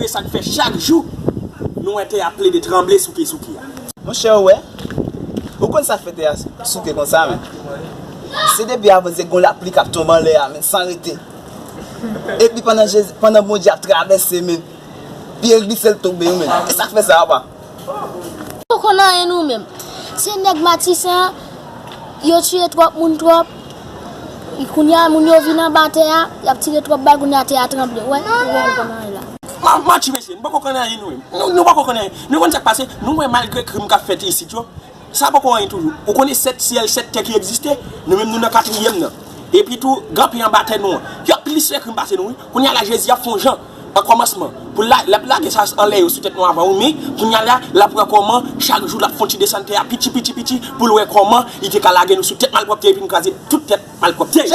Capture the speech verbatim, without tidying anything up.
E sa k fè chak jou, nou wè tè a plede tranble souke souke a. Monchè, ou wè? Ou konn sa k fè tè a souke konsa, men? Se depi avan se gon lapli k ap tonbe anlè a, men, san rete. Epi pandan Jezi, pandan Bondye ap travèse, men, pye l glise, l tonbe, men. E sa k fè sa, apa? Ou konn anyen, nou menm. Se nèg Matisan, yo tiye twòp moun twòp. Kounye a, moun yo vin anba tè a, y ap tire twòp bal, kounye a, tè a tranble. Wè, ou wè, ou konn anyen la. Ma, manti, mesye, nou poko konn anyen, nou menm. Nou, nou poko konn anyen. Nou konn sa k pase, nou wè malgre krim k ap fèt isit yo, sa poko anyen toujou. Ou konnen sèt syèl, sèt tè ki egziste, nou menm nou nan katriyèm nan. Epi tou, gen anpil anba tè nou an. Yo plis fè krim pase nou, wi. Kounye a la, Jezi ap fè yon jan, an kòmansman, pou l la, l ap lage sa anlè yo sou tèt nou avan, wi, men kounye a la, l ap wè kòman, chak jou, l ap fè yon ti desann tè a, piti, piti, piti, pou l wè kòman li te ka lage nou sou tèt malpwòpte, epi nou kraze tout tèt malpwòpte.